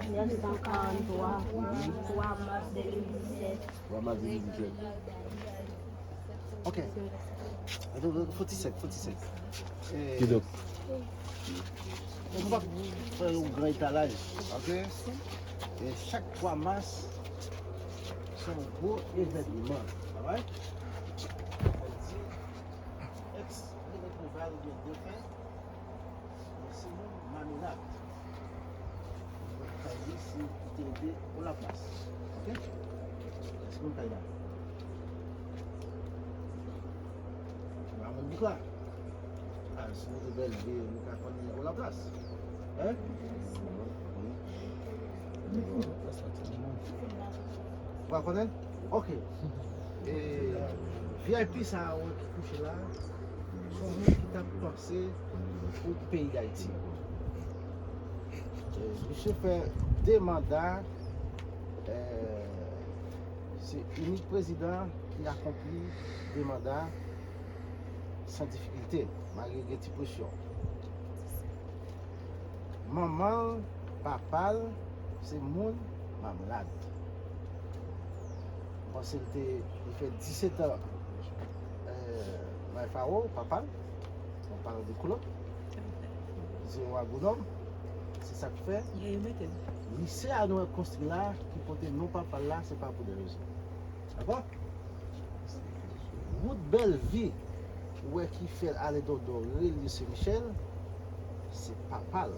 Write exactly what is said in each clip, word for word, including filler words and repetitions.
Nèf san karannntwa, twa mas de mil disèt. Twa mas de mil disèt. Ok. Fòtisèk, fòtisèk. Eh, kidonk, nou p ap fè yon gran etalaj, ok? E chak twa mas, se yon gwo evènman, alright? Sa vle di, ex Minik Rival oubyen defen, men se yon maminad. Mwen ka di si li te rete Olaplas. Ok? Èske nou ka la? Mwen mwen bouk la. Ah, si nou te bèl vi, nou ka konnen Olaplas. Hein? Ou pa konnen? Ok. E V I P sa a wè ki kouche la, se yon moun ki t ap panse pou peyi Dayiti. E, misye fè de manda, e, se inik prezidan ki akonpli de manda san difikilte, malgre gen ti presyon. Manman l, papa l, se moun Mamlad. Mwen panse l te, li fè disèt an, euh, May Faro, papa l. Mwen pale de Kolonb. Zewo Agwonòm. Se sa k fè. Misye a nou wè konstwi la, ki pote non papa l la, se pa pou de rezon. Dakò? Wout Bèlvi, ou wè ki fè l ale Dondon, relye Sen Michèl, se papa l.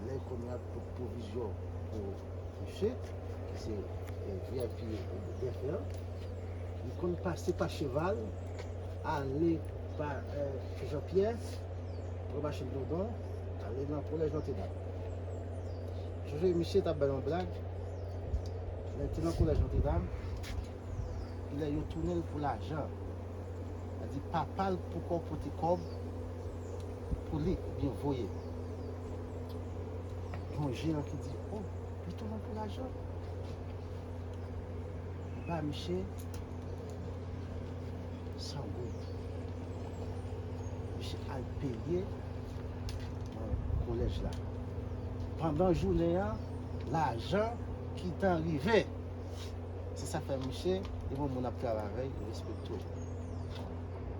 Lè kounye a pou pwovizyon pou misye, ki se, eh, V I P dèfè an, li konn pase pa cheval, ale pa, eh, Jan Pyè, pran machin Dondon, ale nan kolèj Nòtredam. Sonje misye t ap bay yon blag, lè l te nan kolèj Nòtredam, lè yo tounen l pou lajan. Sa di papa l poko pote kòb pou li oubyen voye. Gen yon jeran ki di, "Oh, li tounen pou lajan." Li ba misye san goud. Misye al peye nan kolèj la. Pandan jounen an, lajan ki t an rive. Se sa k fè misye, li bon moun ap travay avè l, li respekte w.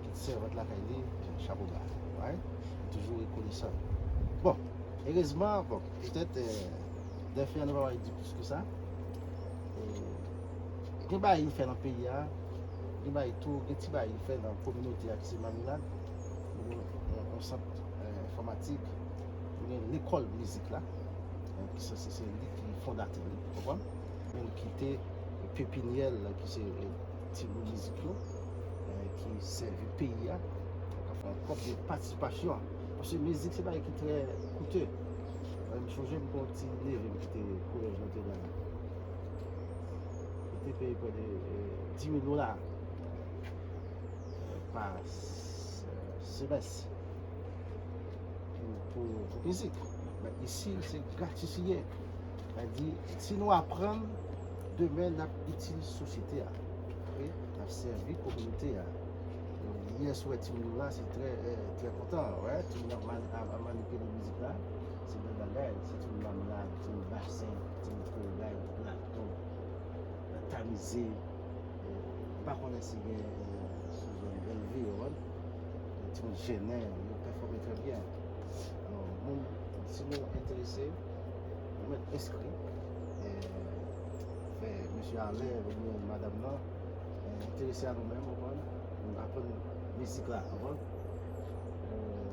Kit sèvant lakay li, chapo ba. Right? Li toujou rekonesan. Bon, erezman, bon, petèt, eh, dèfè an nou pa pral di plis ke sa. Eh, gen bagay li fè nan peyi a, gen bagay tou, gen ti bagay li fè nan kominote a ki se Maminad. Nou gen yon, yon sant, eh, enfòmatik, nou gen lekòl mizik la, eh, ki sanse se li ki fondatè li, konprann? Men l kite pepinyè l ki se, eh, timoun mizik yo, eh, ki sèvi peyi a. Donk, ap fè yon kòb de patisipasyon. Paske mizik se bagay ki trè koute. Mwen, m sonje m gen yon ti neve m ki te kolèj Nòtredam. Li te peye prè de, eh, dis mil dola, eh, pa s-, eh, semès. Pou, pou, pou mizik. Men isi, se gratis li ye. Sa di, si nou aprann, demen n ap itil sosyete a. Ok? N ap sèvi kominote a. Donk, yè sou wè timoun yo la, se trè, eh, trè kontan. Wè, timoun ap mani-, ap, ap manipile mizik la. Se bèl bagay. Se timoun Maminad, timoun Basen, timoun Koray, Plato, Tamize. Eh, m pa konnen si gen, eh, sou zòn Bèlvi, w konprann? Eh, timoun Jennen, yo pèfòme trè byen. Alò, moun, si nou enterese, nou mèt enskri, eh, fè mesye Alain oubyen madanm nan, eh, enterese a nou menm, w konprann? Nou aprann mizik la, w konprann? Eh,